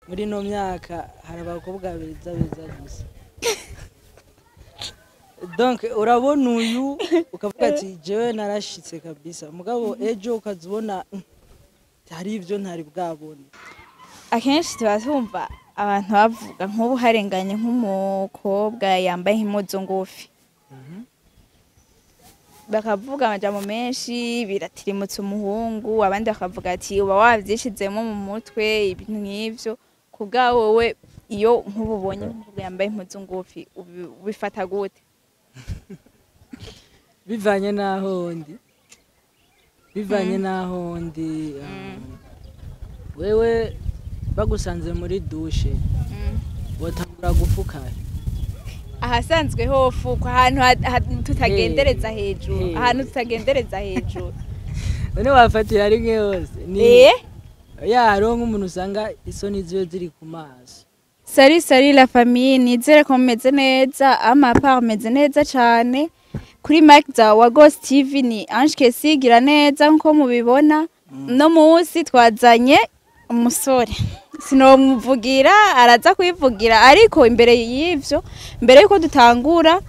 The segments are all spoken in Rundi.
Muri ino myaka hari abakobwa beza beza gusa. Donc urabona uyu ukavuga ati: "Jewe narashitse kabisa", mugabo ejo ukazibona hari ibyo ntari bwabone. Akenshi tuba twumva abantu bavuga, nk'ubu harenganye nk'umukobwa yambaye nk'impuzu ngufi, bakavuga amajambo menshi: "Biratirimutse umuhungu", abandi bakavuga ati: "Uba wavyishizemo mu mutwe", ibintu nk'ivyo. Ku bwa wowe, iyo nk'ubu ubonye nk'umukobwa yambaye impuzu ngufi, ubifata gute? Bivanye n'aho ndi, bivanye n'aho ndi. Wewe bagusanze muri douche, wotangura gufuka? Ahasanzwe hofukwa, ahantu tutagendereza hejuru. Ahantu tutagendereza hejuru. None wafatira rimwe hose ni ya hariho nk'umuntu usanga isoni ziwe ziri ku maso. Salut, salut la famille, nizere ko mumeze neza, amapa meze neza cyane. Kuri mic za Wagos TV ni Ange Kesi gira neza. Nkuko mubibona, no munsi twazanye umusore, sinomuvugira, araza kwivugira. Ariko imbere y'ivyo, mbere yuko dutangura,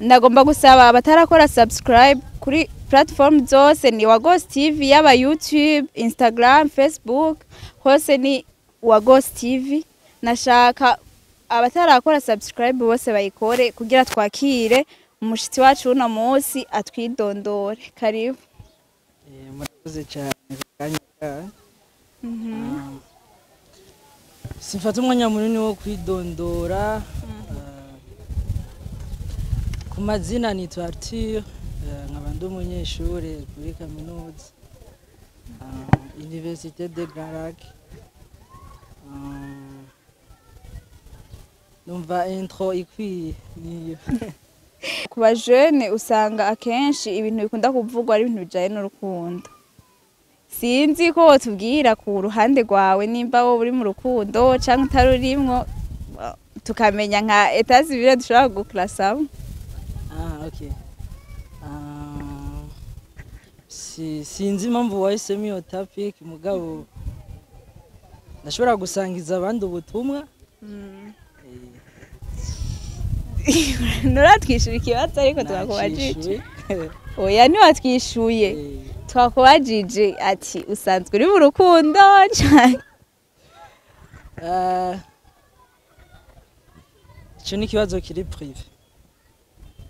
ndagomba gusaba abatarakora subscribe kuri platform zose ni Wagos TV, yaba YouTube, Instagram, Facebook, hose ni Wagos TV. Nashaka abatarakora subscribe bose bayikore kugira twakire umushitsi wacu uno munsi atwidondore. Karibu. Murakoze cyane ku kanya kanyu. Simfata umwanya munini wo kwidondora. Ku mazina nitwa Arthur, nkaba ndi umunyeshure kuri kaminuza, Université de Grands Lacs. Numva intro ikwiye niyo. Ku bajene usanga akenshi ibintu bikunda kuvugwa ari ibintu bijanye n'urukundo. Sinzi ko wotubwira ku ruhande rwawe nimba wowe uri mu rukundo canke utarurimwo, tukamenya nka état civil dushobora guclassamo. Ah, okay. Sinzi impamvu wahisemo iyo topic, mugabo ndashobora gusangiza abandi ubutumwa. Nturatwishyura ikibazo ariko twakubajije. Nacishuye. Oya, ntiwatwishuye. Twakubajije ati usanzwe uri mu rukundo canke? Ico ni ikibazo kiri privé.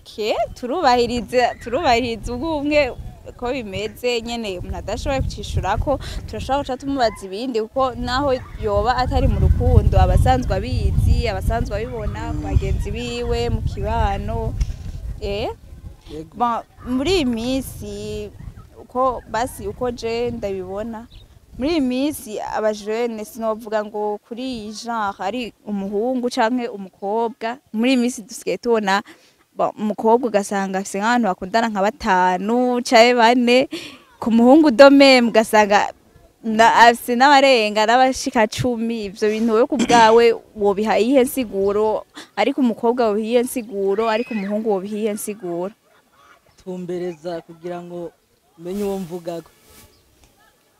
Ke turubahiriza ubwumwe ko bimeze nyene. Umuntu adashoboye kucishurako, turashobora guca tumubaza ibindi, kuko naho yoba atari mu rukundo, abasanzwe abizi, abasanzwe abibona ku bagenzi biwe, mu kibano. Yego. Bon, muri iyi minsi, uko basi uko je ndabibona, muri iyi minsi abajene, sinovuga ngo kuri iyi genre ari umuhungu canke umukobwa, muri iyi minsi dusigaye tubona, bon, umukobwa ugasanga afise nk'abantu bakundana nka batanu canke bane, ku muhungu de même ugasanga afise n'abarenga n'abashika 10. Ivyo bintu wewe ku bwawe wobiha iyihe nsiguro? Ariko umukobwa wobiha iyihe nsiguro? Ariko umuhungu wobiha iyihe nsiguro? Tumbereza kugira ngo menye uwo mvugako.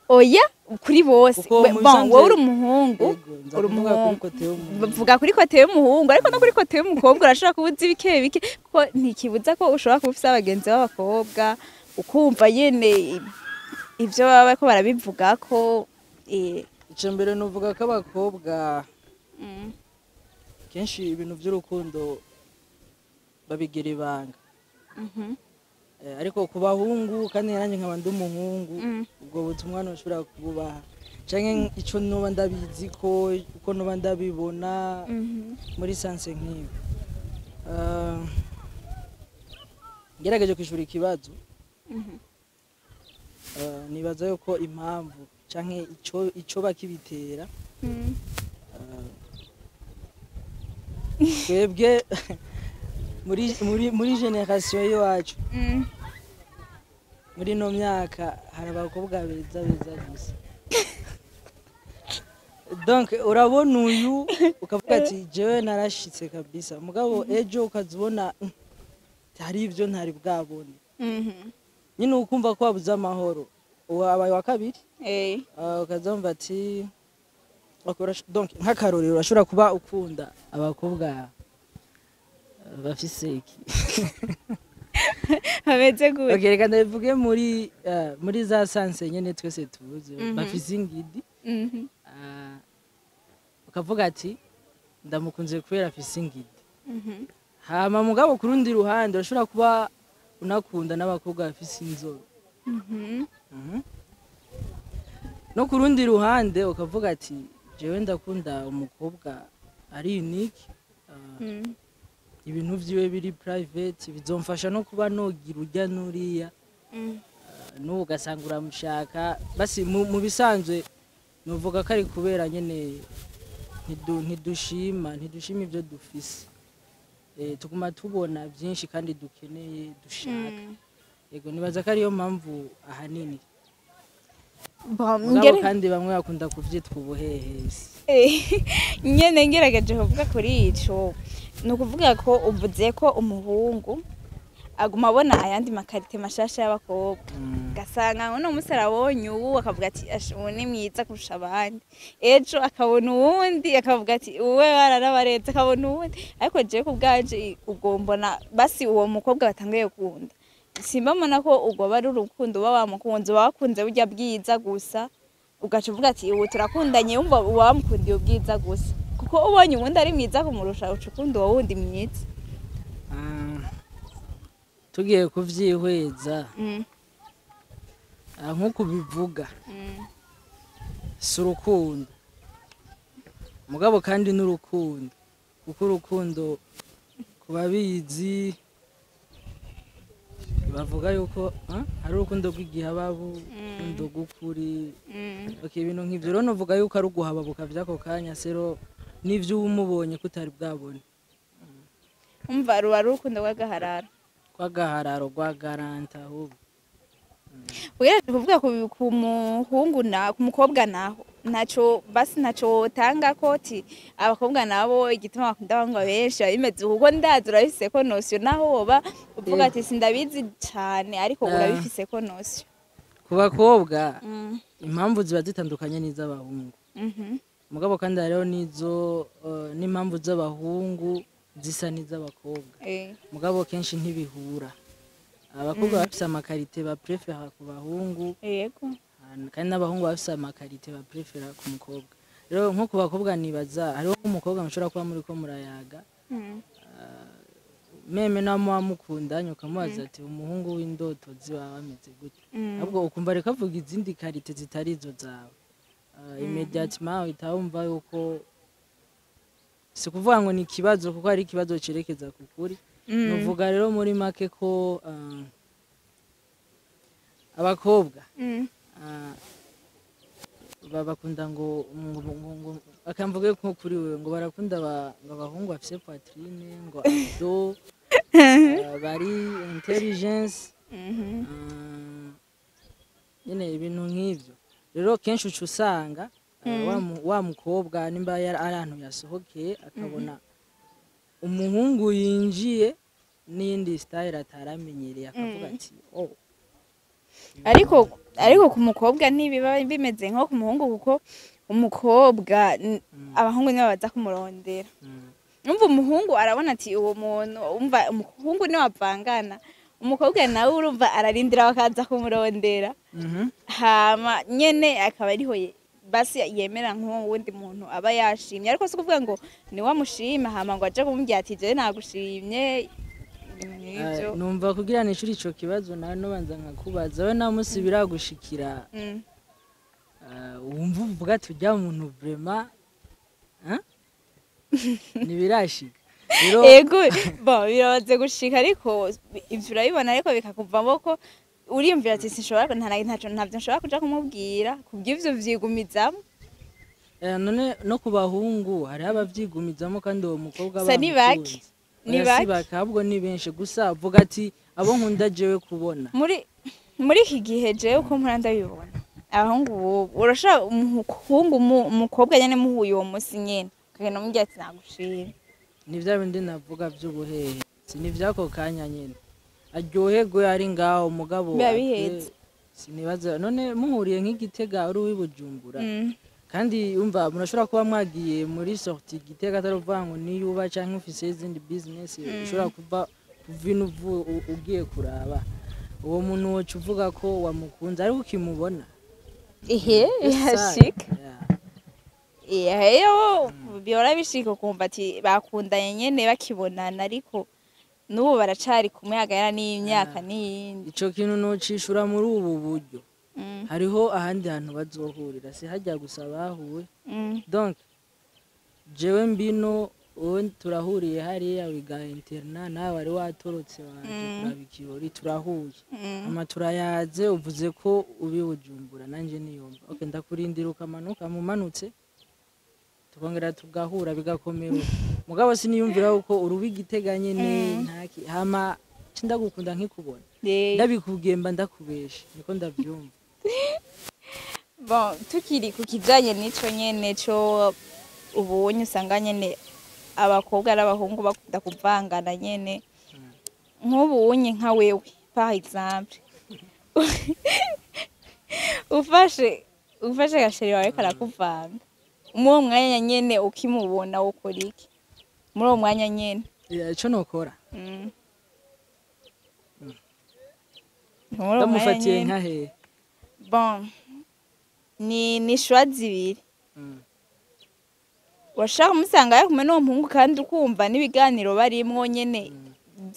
Oya, kuri bose. Kuko mu Bon, bisanzwe- wowe uri umuhungu. Yego, nza Uri kuvuga kuri umuhungu. côté y'umuhungu. Vuga kuri côté y'umuhungu, ariko no kuri côté y'umukobwa urashobora kuba uzi bike bike, kuko ntikibuza ko ushobora kuba ufise abagenzi b'abakobwa, ukumva nyene ivyo baba bariko barabivugako. Ica mbere nuvuga ko abakobwa kenshi ibintu by'urukundo babigira ibanga. Ariko ku bahungu, kandi nanjye nkaba ndi umuhungu, ubwo butumwa ntushobora kububaha canke ico noba ndabizi ko uko noba ndabibona muri sens nk'iyo. Ngerageje kwishura ikibazo, nibaza yuko impamvu canke ico bakibitera, twebwe muri génération y'iwacu, muri ino myaka hari abakobwa beza beza gusa. Donc urabona uyu ukavuga ati: "Jewe narashitse kabisa", mugabo ejo ukazibona hari ibyo ntari bwabone. Nyine ukumva ko wabuze amahoro, ubu abaye wa kabiri. Ukazumva ati Donc nk'akarorero, urashobora kuba ukunda abakobwa bafise iki? Bameze gute? Okay, reka ndabivuge muri za sens nyene twese tuzi, bafise ingidi. Ukavuga ati ndamukunze kubera afise ingidi. Hama mugabo ku rundi ruhande urashobora kuba unakunda n'abakobwa bafise inzobe. No ku rundi ruhande ukavuga ati jewe ndakunda umukobwa ari unique, ibintu vyiwe biri private, bizomfasha no kuba nogira urya n'uriya. N'ubu ugasanga uramushaka. Basi mu bisanzwe nuvuga ko ari kubera nyene ntidushima ibyo dufise. Tuguma tubona byinshi kandi dukeneye, dushaka. Yego, nibaza ko ariyo mpamvu ahanini. Bon, mugabo kandi bamwe bakunda kuvyitwa ubuhehesi. Nyene ngerageje kuvuga kuri ico, ni ukuvuga ko uvuze ko umuhungu aguma abona ayandi ma qualités mashasha y'abakobwa, ugasanga uno munsi arabonye ubu akavuga ati: "Asha, ubu ni mwiza kurusha abandi." Ejo akabona uwundi akavuga ati: "Uwe bararabaretse." Akabona uwundi. Ariko jewe ku bwanje, ubwo mbona basi uwo mukobwa batanguye gukunda, simba mbona ko ubwo aba ari urukundo uba wamukunze. Uba wakunze burya bwiza gusa, ugaca uvuga ati ubu turakundanye. Wumva uba wamukundiye ubwiza gusa, kuko ubonye uwundi ari mwiza kumurusha, uca ukunda uwo wundi mwiza. Tugiye kuvyihweza, nk'uko ubivuga, si urukundo, mugabo kandi n'urukundo, kuko urukundo ku babizi bavuga yuko hari urukundo rw'igihababu, urukundo rw'ukuri. Okay, ibintu nk'ivyo rero novuga yuko ari uguhababuka vy'ako kanya, sero n'ivyo uba umubonye ko utari bwabone. Umva, ruba ari urukundo rw'agahararo. Rw'agahararo, rwa garanta ahubwo. Ugerageje kuvuga ku muhungu na ku mukobwa naho, ntaco basi, ntaco wotanga ko ti abakobwa nabo igituma bakunda abahungu benshi biba bimeze uku, kuko ndazi urabifise ko notion, naho woba uvuga ati sindabizi cane, ariko urabifise ko notion. Ku bakobwa impamvu ziba zitandukanye n'iz'abahungu. Mugabo kandi hariho n'izo n'impamvu z'abahungu zisa n'iz'abakobwa. Mugabo kenshi ntibihura. Abakobwa bafise ama qualités baprefera ku bahungu, kandi n'abahungu bafise ama qualités baprefera ku mukobwa. Rero nko ku bakobwa, nibaza hariho nk'umukobwa mushobora kuba muriko murayaga, même naho muba mukundanye, ukamubaza ati umuhungu w'indoto ziba bameze gute? Ahubwo ukumva reka avuga izindi qualités zitari izo zawe. Immédiatement uhita wumva yuko si kuvuga ngo ni ikibazo, kuko hari ikibazo cerekeza ku kuri. Nuvuga rero muri make ko abakobwa bakunda ngo akamvuge nko kuri wewe ngo barakunda ngo abahungu bafise poitrine, ngo abdos, bari intelligence. Nyine ibintu nk'ivyo. Rero kenshi uca usanga wa mukobwa nimba yari ari ahantu yasohokeye, akabona umuhungu yinjiye n'iyindi style ataramenyereye, akavuga ati oh. Ariko ku mukobwa ntibiba bimeze nko ku muhungu, kuko umukobwa abahungu nibo baza kumurondera. Umva, umuhungu arabona ati uwo muntu, umva, umuhungu niwe avangana, umukobwa nawe urumva ararindira bakaza kumurondera. Hama nyene akaba ariho basi yemera nk'uwo wundi muntu aba yashimye. Ariko si ukuvuga ngo ni wamushima hama ngo aje kumubwira ati jewe nagushimye, ibintu nk'ivyo. Numva kugira nishuri ico kibazo nawe nobanza nkakubaza we nta musi biragushikira, wumva uvuga ati ujya muntu vraiment, hein? Ntibirashika rero? Ego, bon, birabaze gushika, ariko ivyo urabibona, ariko bikakuvamo ko uriyumvira ati sinshobora, ntaco, ntavyo nshobora kuja kumubwira, kubw'ivyo vyigumizamo. None no ku bahungu hariho abavyigumizamo kandi uwo mukobwa Sa ni bake. bamukunze? Ni Oya, si bake. bake, ahubwo ni benshi. Gusa vuga ati abo nkunda jewe kubona. Muri iki gihe, jewe uko mpora ndabibona, abahungu bubu urashobora umuhungu umukobwa nyene muhuye uwo musi nyene, ukagenda umubwira ati nagushimye. Ni vya bindi navuga vy'ubuhehe, si ni vy'ako kanya nyene aryoherwe ari ngaho, mugabo Biba biheze. Sinibaza none muhuriye nk'igitega uri uw'i Bujumbura. Kandi umva, murashobora kuba mwagiye muri sortie Gitega, atari uvuga ngo niyuba canke ufise izindi business, ushobora kuva ino ugiye kuraba uwo muntu, woca uvuga ko wamukunze ariko ukimubona. Ihe. Yes, Bihashika. Yeah. Iyo bihora bishika ukumva ati bakundanye nyene bakibonana, ariko n'ubu baracari kumwe hagahera n'imyaka n'iyindi. Ico kintu nocishura muri ubu buryo: hariho ahandi hantu bazohurira, si hajya gusa bahuye. Donc jewe mbino, wowe turahuriye hariya wiga internat, nawe wari watorotse waje kuraba ikirori, turahuye, ama turayaze, uvuze ko ubi Bujumbura, nanje niyumva okay, ndakurindira ukamanuka, mumanutse tukongera tugahura, bigakomera uko. Mugabo siniyumvira uko urubi Gitega nyene ntaki, hama ndagukunda nkikubona. Ndabikubwiye mba ndakubesha, niko ndavyumva. Bon, tukiri ku kijanye n'ico nyene co ubonye, usanga nyene abakobwa n'abahungu bakunda kuvangana nyene. Nk'ubunye nka wewe par exemple, ufashe gachéri wawe karakuvanga muri uwo mwanya nyene ukimubona, wokora iki muri uwo mwanya nyene? Yeah, ico nokora, Muri uwo mwanya ndamufatiye nyene. nka hehe? Bon, ni choix zibiri. Washaka kumusanga ari kumwe n'uwo muhungu, kandi ukumva n'ibiganiro barimwo nyene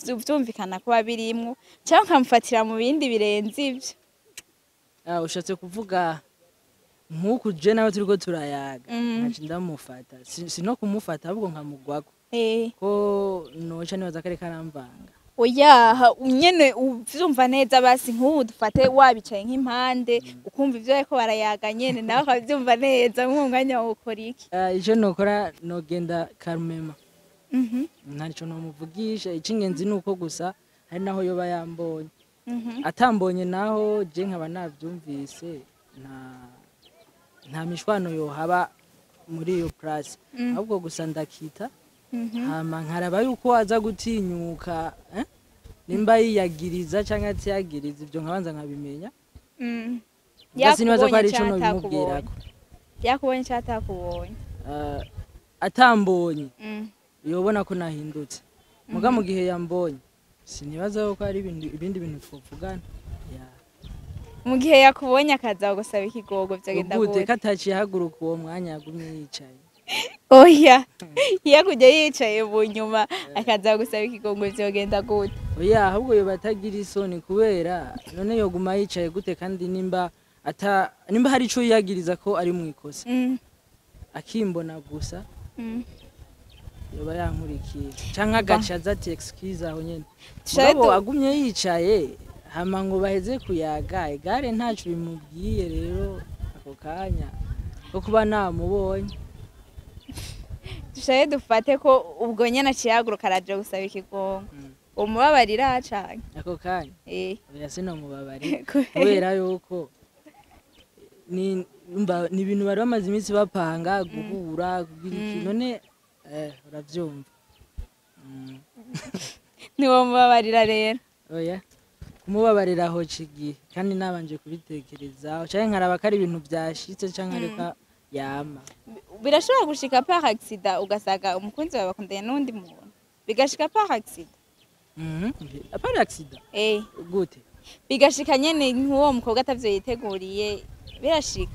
vyumvikana ko babirimwo, cyangwa ukamufatira mu bindi birenze ivyo. Ah, ushatse kuvuga nk'uku je nawe turiko turayaga, nkaca ndamufata, si no kumufata, ahubwo nkamugwako, ko noca nibaza ko ariko aramvanga. Oya, nyene uvyumva neza, basi nk'ubu dufate wabicaye nk'impande, ukumva ivyo bariko barayaga nyene, nawe ukavyumva neza, nk'uwo mwanya wokora iki? Ah, ico nokora, nogenda calmement, ntaco nomuvugisha. Ic'ingenzi ni uko gusa hari naho yoba yambonye, atambonye naho je nkaba navyumvise, nta mishwano yohaba muri iyo place, ahubwo gusa ndakita, hama nkaraba yuko aza gutinyuka, eh? Nimba yiyagiriza canke atiyagiriza, ivyo nkabanza nkabimenya. Mbwa sinibaza ko hari ico Yakubonye canke nobimubwirako. Yakubonye canke atakubonye? Atambonye, yobona ko nahindutse, muga mu gihe yambonye sinibaza yuko hari ibindi bintu twovugana. Yeah. Mu gihe yakubonye akaza gusaba ikigogo, vyagenda Gute? gute? Ko ataciye ahaguruka uwo mwanya, yagumye yicaye. Oya, iyo akujya yicaye mu nyuma akaza gusaba ikigongo, vyogenda gute? Oya, ahubwo yoba atagira isoni, kubera none yoguma yicaye gute? Kandi nimba hari ico yiyagiriza ko ari mu ikosa, akimbona gusa, yoba yankurikiye canke agaca aza ati excuse aho nyene. Tushabe Mugabo agumye yicaye, hama ngo baheze kuyaga, igare ntaco bimubwiye rero ako kanya ko kuba namubonye. Dushabe dufate ko ubwo nyene aciye ahaguruka araje gusaba ikigongo, umubabarira canke? Ako kanya? Eh. Oya, sinomubabarira, kubera yuko ni umva, ni ibintu bari bamaze iminsi bapanga guhura kugira iki, none uravyumva. Ntiwomubabarira rero? Oya, kumubabarira aho igihe kandi nabanje kubitekerezaho, canke nkaraba ko ari ibintu vyashitse, canke areka yama. Birashobora gushika par accident ugasanga umukunzi wawe bakundanye n'undi muntu, bigashika par accident. Apana accident. Eh. Gute? Bigashika nyene nk'uwo mukobwa atavyo yiteguriye, birashika.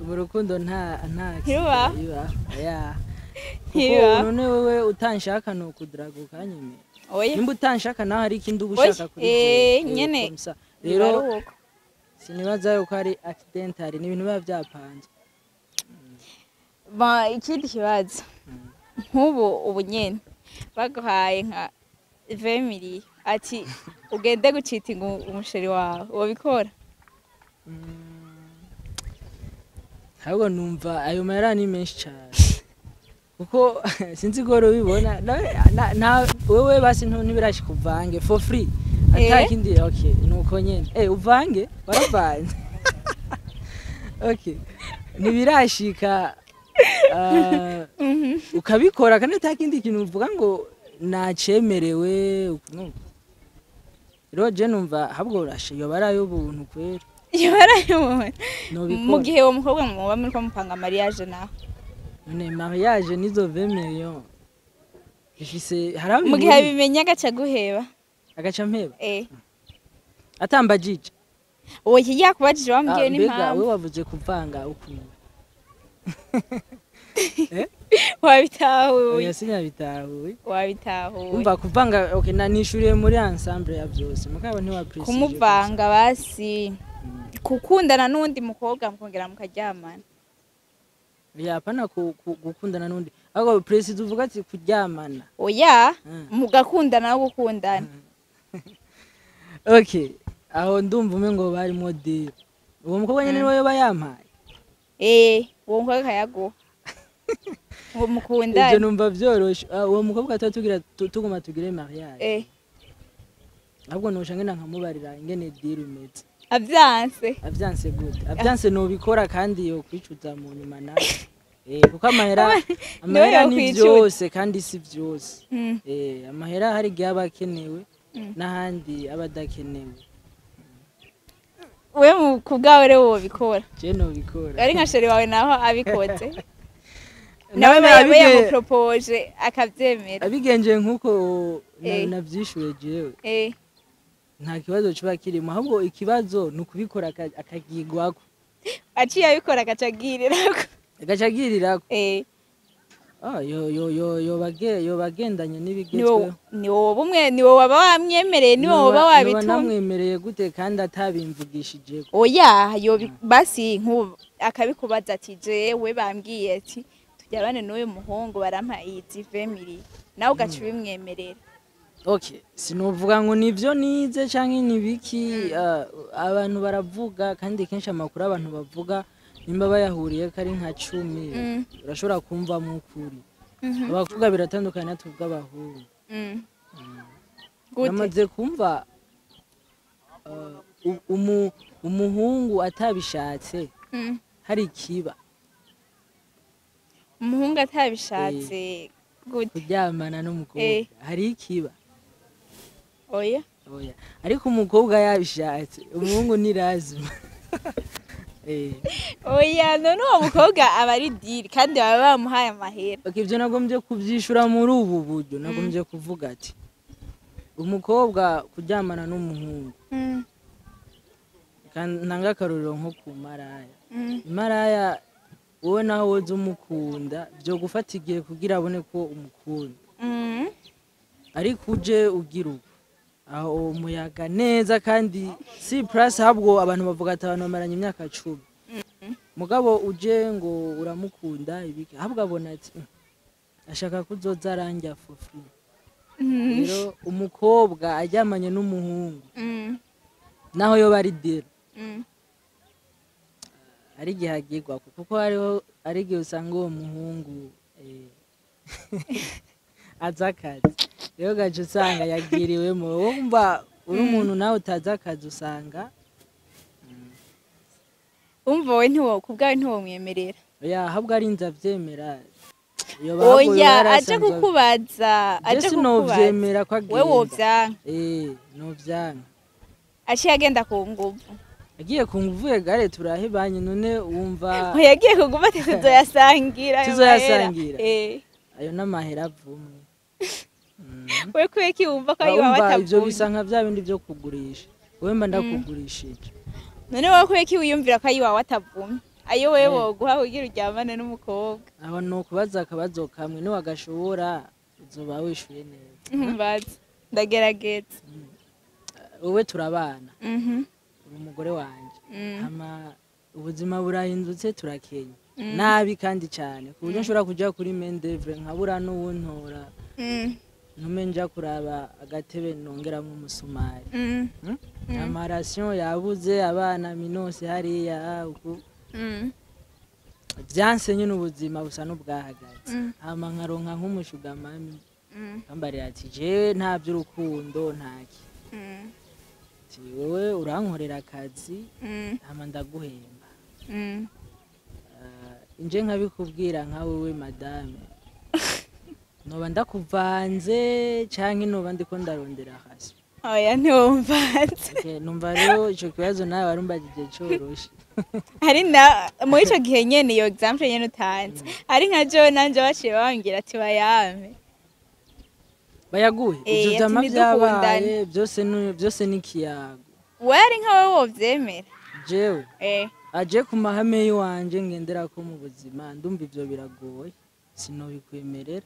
Mu rukundo nta accident Ntirubaho? ibaho. Oya. Kuko Ntibibaho. none wewe utanshaka nokudaraga ukanyemera? Oya. Nimba utanshaka naho hari ikindi uba Oya, ushaka kuri jewe. nyene Comme ça. biba Rero ari uko. sinibaza yuko ari accidental, ni ibintu biba vyapanzwe. Ba, ikindi kibazo: nk'ubu ubu nyene baguhaye nka 20 millions ati ugende gucitinga umuchéri wawe, wobikora? Ahubwo numva ayo mahera ni menshi cyane, kuko sinzi ko ubibona wewe basi ntibirashika uvange for free ata kindi. Okay, nuko nyene uvange waravanze, okay, ntibirashika, ukabikora kandi ata kindi kintu uvuga ngo nacemerewe ukuntu. Rero je numva ahubwo urashe yoba ari ay'ubuntu kweri. Yobarayibona. Mu Nobikora. gihe uwo mukobwa muba muriko mupanga mariage naho? None mariage nizo 20 millions ifise hari aho Mu gihe bihuriye? abimenya agaca guheba. Agaca mpeba? Eh. Atambajije? Oya, yakubajije, wambwiye Ah, mbega we n'impamvu. Wavuze kuvanga ukuntu? Wabitahuye? Oya, sinabitahuye. Wabitahuye. Umva, kuvanga, okay, na nishuriye muri ensemble ya byose, mugabo ntiwa précisé. Kumuvanga basi, gukundana n'undi mukobwa mukongera mukaryamana. Yapana gukundana n'undi, ahubwo précisé uvuga ati kuryamana. Oya, mugakundana no gukundana. Okay, aho ndumva umwe ngo barimo deal, uwo mukobwa nyene niwe yoba yampaye. Eh, uwo mukobwa akayaguha ngo Ivyo mukundane. Numva vyoroshe. Ah, uwo mukobwa tuba tugira tuguma tugire mariage. Ahubwo nosha ngena nkamubarira ingene deal imeze. Avyanse? Avyanse gute? Avyanse nobikora, kandi yo kwicuza mu nyuma nawe, kuko amahera, amahera ni yokwicuza. vyose kandi si vyose. Amahera hari igihe aba akenewe n'ahandi aba adakenewe. We ku bwawe rero wobikora? Je nobikora. Ari nka chéri wawe naho abikoze, Nawe nawe we yamupropoje akavyemera? Abigenje nkuko navyishuye jewe, nta kibazo kiba kirimo, ahubwo ikibazo ni ukubikora akagigwako. Aciye abikora agaca agirirako. Agaca agirirako. Ah, yo yo yo yoba agendanye n'ibigezweho. Ni wowe bumwe, ni wowe waba wamwemereye, ni wowe waba Noba wabitumye. Namwemereye gute kandi atabimbvugishijeko? Oya, yobi basi nk'ubu akabikubaza ati: "Jewe bambwiye ati tujyabane n'uyu muhungu, barampa iyi 20 millions," nawe ugaca ubimwemerera. Okay, sinovuga ngo nivyo nize canke nibiki. Abantu baravuga, kandi kenshi amakuru abantu bavuga nimba bayahuriye ko ari nka 10, urashobora kumvamwo ukuri. Abakobwa biratandukanye na twebwe abahungu. Gute? Namaze kumva umuhungu atabishatse hari ikiba. Umuhungu atabishatse gute? Kuryamana n'umukobwa hari ikiba. Oya. Oya, ariko umukobwa yabishatse, umuhungu ni lazima. Oya, none uwo mukobwa aba ari deal kandi baba bamuhaye amahera. Okay, ibyo nagombye kubyishura muri ubu buryo, nagombye kuvuga ati umukobwa kuryamana n'umuhungu, kandi ntanga akarorero nko ku maraya. Imaraya, wowe nawe woza umukunda, byo gufata igihe kugira abone ko umukunda. Ariko uje ugira uko aho umuyaga neza kandi si plus, ahubwo abantu bavuga ati abantu bamaranye imyaka 10, mugabo uje ngo uramukunda ibiki, ahubwo abona ati: Ashaka kuzoza aranja for free." Rero umukobwa aryamanye n'umuhungu, naho yoba ari deal, ari igihe agirwa, kuko hariho ari igihe usanga uwo muhungu azi akazi, rero gaca usanga yagiriwemo. Wumva uri umuntu nawe utazi akazi, usanga Umva, wowe ntiwo ku bwawe ntiwomwemerera? Oya, ahubwo ari inzu avyemera. Yoba ahubwo Oya, yoba aje yarasanzwe kukubaza, aje Je kukubaza. sinovyemera ko We agenda. Wovyanka? Novyanga. Aciye agenda ku nguvu? Agiye ku nguvu egare turahebanye, none wumva. Oya, agiye ku nguvu ati tuzoyasangira ayo mahera. Tuzoyasangira. Ayo n'amahera avumwe. We kubera wumva ko ayiwawe Wumva ivyo atavumye? Bisa nka vya bindi vyo kugurisha, wewe mba ndakugurishije. None wowe kubera wiyumvira ko ayiwawe atavumye, ayo wewe boguha kugira uryamane n'umukobwa? Aho ni ukubaza akabazo kamwe, niwagashobora uzoba wishuye neza. Mbaza, ndagerageza. Wowe turabana, uri umugore wanje, hama ubuzima burahindutse, turakenya nabi kandi cyane, ku buryo nshobora kuja kuri main d'oeuvre nkabura n'uwuntora, ntume nja kuraba agatebe nongeramwo umusumari. Ama ration yabuze, abana minose hariya uku vyanse nyine, ubuzima busa n'ubwahagaze. Hama nkaronka nk'umu sugar mummy, kambarira ati: "Jewe nta by'urukundo, ntaki." Ati: "Wowe urankorera akazi, hama ndaguhemba." Ah, inje nkabikubwira nka wewe madame, noba ndakuvanze canke noba ndiko ndarondera hasi? Oya, ntiwumvanze. Okay, numva rero ico kibazo nawe warumbajije coroshe. Hari na muri ico gihe nyene, iyo example nyene utanze, ari nka jewe nanje baciye bambwira ati bayame. Bayaguhe? Eh, Ivyo ati vyama ntidukundane. vyabaye byose, byose ni ikiyago. We ari nka wowe, wovyemera? Jewe Eh. aje ku mahame y'iwanje ngenderako mu buzima, ndumva ivyo biragoye, sinobikwemerera.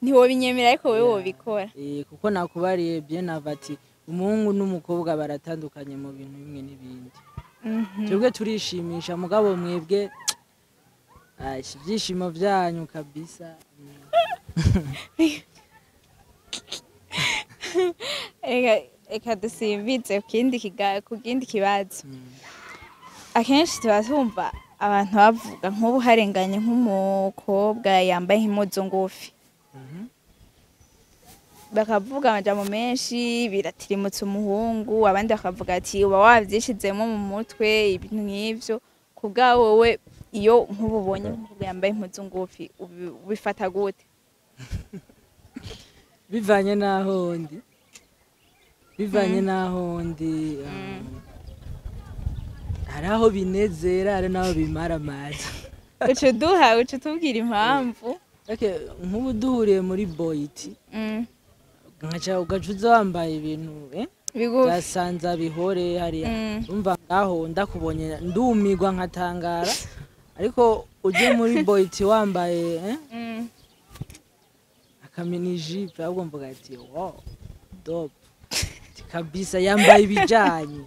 Ntiwobinyemera, ariko wewe Yeah. wobikora? Eh, kuko nakubariye bien avant ati umuhungu n'umukobwa baratandukanye mu bintu bimwe n'ibindi. Twebwe turishimisha, mugabo mwebwe ash, ibyishimo byanyu kabisa. Eka dusimbize ku kindi kibazo. Akenshi tuba twumva abantu bavuga, nk'ubu harenganye nk'umukobwa yambaye impuzu ngufi, bakavuga amajambo menshi, biratirimutse umuhungu. Abandi bakavuga ati uba wavyishizemo mu mutwe, ibintu nk'ivyo. Ku bwawe wowe, iyo nk'ubu ubonye nk'umukobwa yambaye impuzu ngufi, ubifata gute? Bivanye n'aho ndi, bivanye n'aho ndi, hari aho binezera, hari n'aho bimara amazi. Uca uduha, uca utubwira impamvu. Okay, nk'ubu duhuriye muri boîte, nkaca ugaca uza wambaye ibintu bigufi, byasanza bihore hariya, umva ngaho ndakubonye ndumirwa nkatangara. Ariko uje muri boîte wambaye akamini-jupe, ahubwo mvuga ati wow, dope. Ati kabisa yambaye ibijanye.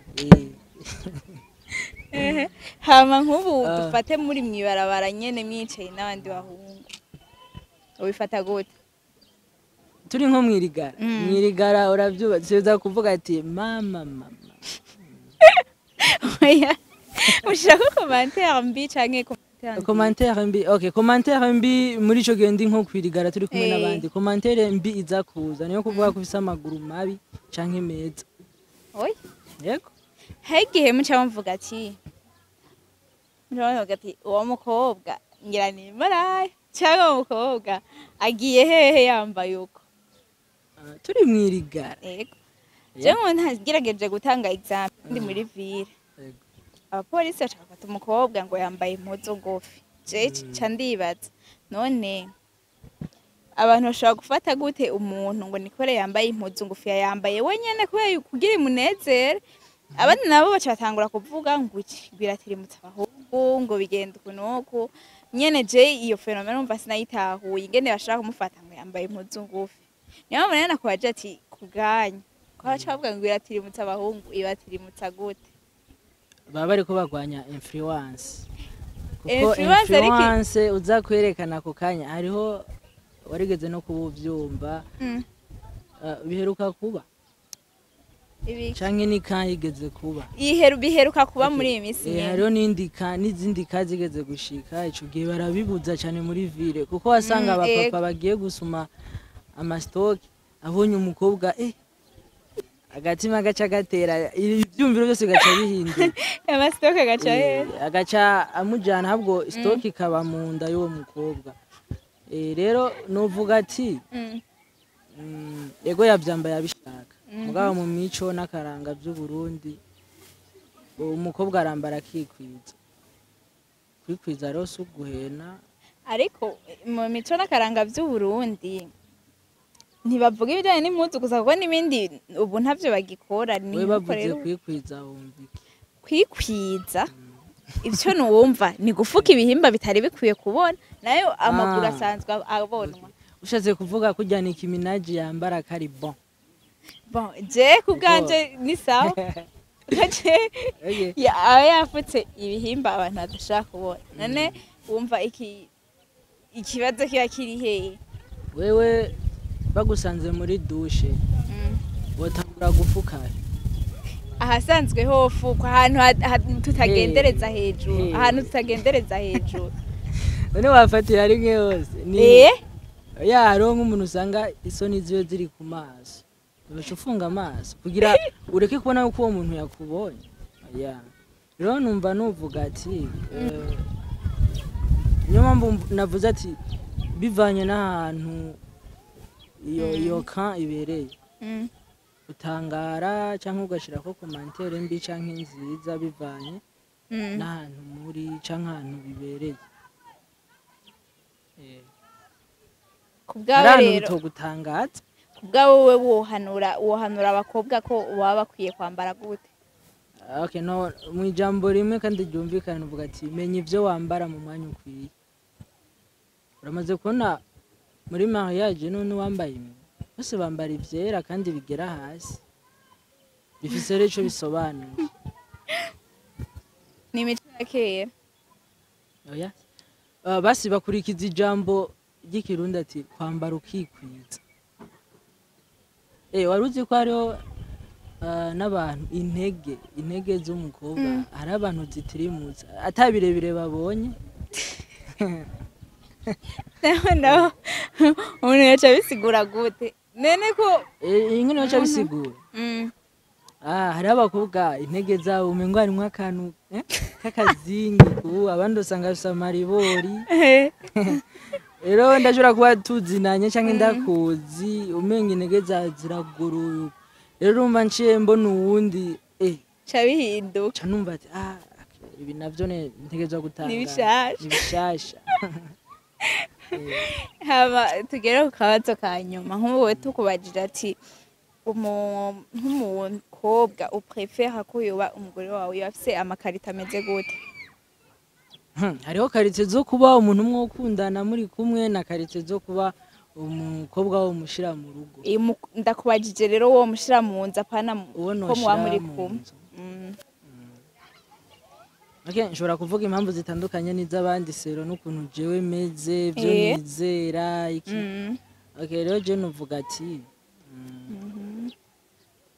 Ehe. Hama nk'ubu Ah. dufate muri mwibarabara nyene, mwicaye n'abandi bahungu, ubifata gute? Turi nko mwirigara, mwirigara urabyuba, tuza kuvuga ati mama, mama. Oya, ushirako commentaire mbi canke commentaire nziza? Commentaire mbi. Okay, commentaire mbi muri ico gihe ndi nko kwirigara turi kumwe n'abandi, commentaire mbi iza kuza niyo kuvuga ko ufise amaguru mabi canke meza. Oya. Yego. Hari igihe muca muvuga ati uwo mukobwa ngira ni maraya, canke uwo mukobwa agiye hehe yambaye uko? Ah, turi mwirigara? Yego, jewe ntagerageje gutanga example, ndi muri ville, Yego. abapolisi baca bafata umukobwa ngo yambaye impuzu ngufi. Je ca ndibaza, none abantu bashobora gufata gute umuntu ngo nikore yambaye impuzu ngufi? Yayambaye wenyene kubera kugira imunezere. Abandi nabo baca batangura kuvuga ngo iki biratirimutse abahungu, ngo bigenda uku n'uku nyene. Je iyo phénomène umva sinayitahuye, ingene bashaka kumufata ngo yambaye impuzu ngufi. Niyo mpamvu rero nakubaje ati ku bwanyu, ko baca bavuga ngo iratirimutse abahungu, ibatirimutsa gute? Baba bariko bagwanya influence, kuko Influence influence uza kwerekana ako kanya, hariho warigeze no kubuvyumva, biheruka kuba Ibiki? Canke ni kayigeze kuba? Biheruka kuba muri iyi minsi nyene. Hariho n'indi ka n'izindi ka zigeze gushika, ico gihe barabibuza cane muri ville, kuko wasanga abapapa bagiye gusuma amastock, abonye umukobwa, agatima gaca gatera, ivyumviro byose bigaca bihinduka. Amastock agaca hera. Agaca amujana, ahubwo stock ikaba mu nda y'uwo mukobwa. Rero novuga ati ego, yavyambaye abishaka, mugabo mu mico n'akaranga vy'Uburundi umukobwa arambara akikwiza. Kwikwiza rero si uguhena. Ariko mu mico n'akaranga vy'Uburundi ntibavuga ibijanye n'impuzu gusa, kuko n'ibindi ubu ntavyo bagikora. Ni We nkuko bavuze rero kwikwiza wumva iki? Kwikwiza, ivyo nuwumva ni gufuka ibihimba bitari bikwiye kubona, nayo amaguru asanzwe abonwa. Ushatse kuvuga kurya Nicki Minaj yambara kari bon? Bon, je ku bwanje ni sawa. Je aba yafutse ibihimba abantu badashaka kubona. None wumva iki ikibazo kiba kiri hehe? Wewe bagusanze muri douche, wotangura gufuka? Ahasanzwe hofukwa, ahantu tutagendereza hejuru. Ahantu tutagendereza hejuru. None wafatira rimwe hose ni ya hariho nk'umuntu usanga isoni ziwe ziri ku maso, ugaca ufunga amaso kugira ureke kubona yuko uwo muntu yakubonye. Ya, rero numva nuvuga ati niyo mpamvu navuze ati bivanye n'ahantu iyo ka ibereye. Utangara cyangwa ugashyirako commentaire mbi cyangwa nziza bivanye n'ahantu muri cyangwa ahantu bibereye. Ku Hari bwawe ahantu rero, bitogutangaza. ku bwawe, wowe wohanura abakobwa ko baba bakwiye kwambara gute? Okay, no mu ijambo rimwe kandi ryumvikana, uvuga ati menya ibyo wambara mu mwanya ukwiye. Uramaze kubona muri mariage none uwambaye imwe, bose bambara ivyera kandi bigera hasi, bifise rero ico bisobanuye. Ni imico ya kera. Oya. Ah, basi bakurikiza ijambo ry'Ikirundi ati kwambara ukikwiza. Wari uzi ko hariho n'abantu intege z'umukobwa, hari abantu zitirimutsa ata birebire babonye. No, umuntu yaca abisigura gute nene ko? Ingene baca bisigura, hariho abakobwa intege zabo umengo harimwo akantu k'akazingi, kubu abandi usanga bafise amaribori. Rero ndashobora kuba tuzinanye canke ndakuzi, umenga intege zawe ziraguruye. Rero urumva nciye mbona uwundi ca bihinduka. Ca numva ati ah, ibi navyo ne ntegerezwa gutanga. Ni bishasha. Ni bishasha. Hama tugere ku kabazo ka nyuma. Nk'ubu tukubajije ati nk'umukobwa uprefera ko yoba umugore wawe yoba afise ama qualités ameze gute? Hariho qualité zo kuba umuntu umwe ukundana muri kumwe na qualité zo kuba umukobwa wo mushira mu rugo. Ndakubajije rero wo mushira mu nzu, apana uwo ko muba noshira muri mu kumwe. nzu. Okay, nshobora kuvuga impamvu zitandukanye n'iz'abandi selon n'ukuntu jewe meze, ivyo nizera iki. Okay, rero je nuvuga ati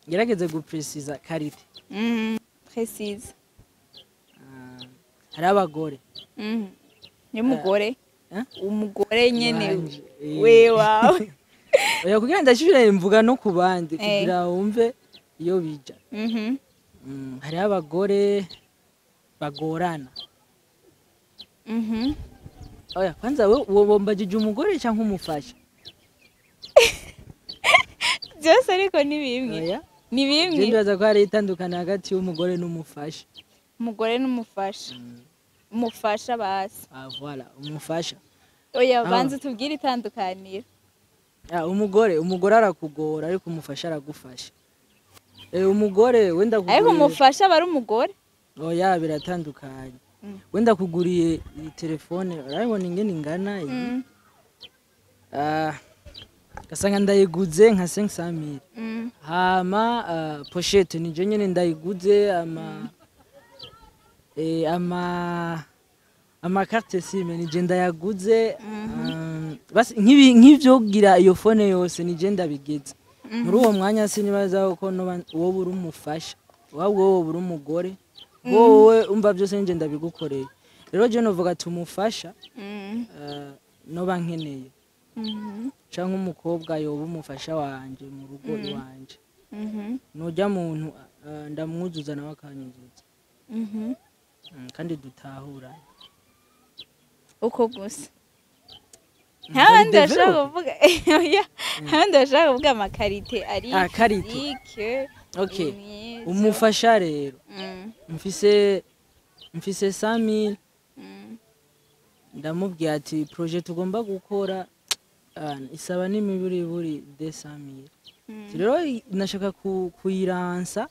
ngerageze gupresiza qualité. Précise. Ah, hari abagore. Ni umugore. Eh? Umugore nyene. Wanje, eh. We wawe. Oya, kugira ndashobore mvuga no ku bandi kugira wumve iyo bija. Hariho abagore bagorana. Oya, kwanza we wombajije umugore cyangwa umufasha? Byose ariko ni bimwe. Oya. Ni Je bimwe. ndibaza ko hari itandukana hagati y'umugore n'umufasha. Umugore n'umufasha, umufasha basi. Ah, voilà, umufasha. Oya. Ah. Banza tubwire itandukaniro. Ah, umugore arakugora, ariko umufasha aragufasha. Umugore wenda Ariko kuguriye umufasha aba ari umugore. Oya, biratandukanye. Wenda kuguriye iyi telefone, urabibona ingene ingana iyi. Ah, gasanga ndayiguze nka 500,000. Hama pochette nije nyene ndayiguze, ama carte SIM nije ndayaguze, basi nk'ivyo kugira iyo phone yose nije ndabigeze muri uwo mwanya. Sinibaza ko noba wowe uri umufasha, waba wowe uri umugore, wowe umva byose nije ndabigukoreye. Rero je novuga ati umufasha noba nkeneye canke umukobwa yoba umufasha wanje mu rugo iwanje, nujya muntu ndamwuzuza nawe akanyuzuza. Kandi dutahura. Uko gusa, ntabandi bashaka kuvuga? Oya, ntabandi bashaka kuvuga ama qualités ari Ah, qualité. physique, Okay. imyizo. Umufasha rero, mfise 100,000, ndamubwiye ati projet tugomba gukora isaba n'imiburiburi de 100,000. Rero nashaka kuyiransa,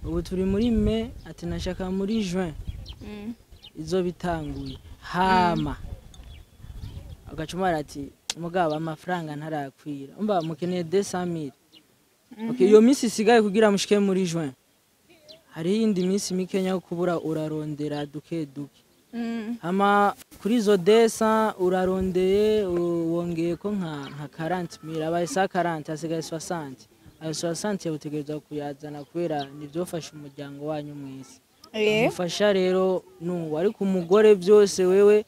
ubu turi muri mai, ati nashaka muri juin izo bitanguye. Hama agacumara ati mugabo amafaranga ntarakwira, umva mukeneye 200,000. Okay, iyo minsi isigaye kugira mushike muri juin, hariho iyindi minsi mikenya yo kubura, urarondera duke duke. Hama kuri izo 200 urarondeye, wongeye ko nka 40,000, abaye 140, hasigaye 60. Ayo 60 utegerezwa kuyazana kubera nivyofasha umuryango wanyu mwese. Umufasha rero nuwo, ariko umugore byose wewe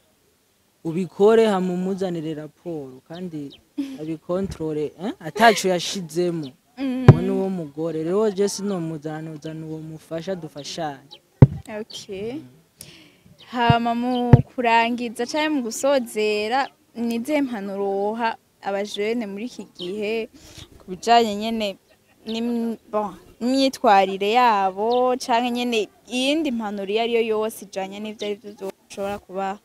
ubikore, hama umuzanire raporo kandi abikontorore, ataco yashizemo. Uwo ni wo mugore. Rero je sinomuzana, nozana uwo mufasha dufashanye. Okay. Hama mu kurangiza canke mu gusozera, ni izihe mpanuro woha abajene muri iki gihe ku bijanye nyene bon, n'imyitwarire yabo, canke nyene iyindi mpanuro iyo ariyo yose ijanye n'ivyo ari vyo vyose ushobora kubaha?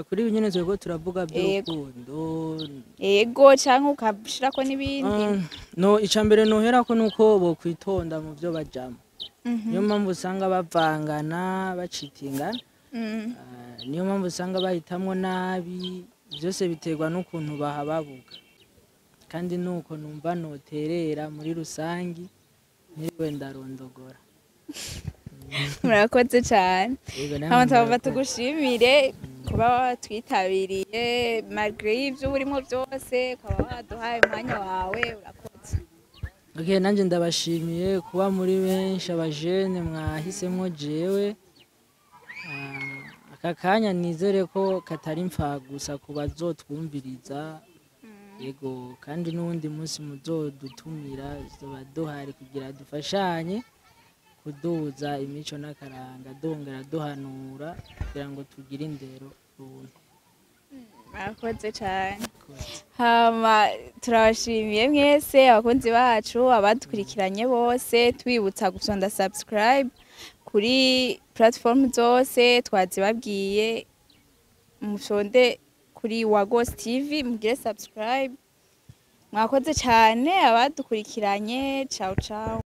Kuri ibi nyene turiko turavuga Yego. by'urukundo. Ego, canke ukashirako n'ibindi. No ica mbere noherako nuko bokwitonda mu vyo bajamo. Niyo mpamvu usanga bavangana, bacitingana. Niyo mpamvu usanga bahitamwo nabi. Byose biterwa n'ukuntu bahababuka, kandi nuko numva noterera muri rusangi, ntiriwe ndarondogora. Murakoze cyane. Yego, namwe Hama tugomba murakoze. tugushimire kuba watwitabiriye malgré y'ivyo urimo byose, ukaba waduhaye umwanya wawe. Urakoze. Okay, nanjye ndabashimiye kuba muri benshi abajene mwahisemwo jewe. Aka kanya nizere ko katari gusa ku bazotwumviriza. Yego, kandi n'uwundi munsi muzodutumira tuzoba duhari kugira dufashanye kuduza imico n'akaranga, dongera duhanura kugira ngo tugire indero runtu. Murakoze cyane. Hama turabashimiye mwese abakunzi bacu, abadukurikiranye bose, tubibutsa gusonda subscribe kuri platform zose twazibabwiye. Mushonde kuri Wagos TV, mugire subscribe. Mwakoze cyane abadukurikiranye. Ciao ciao.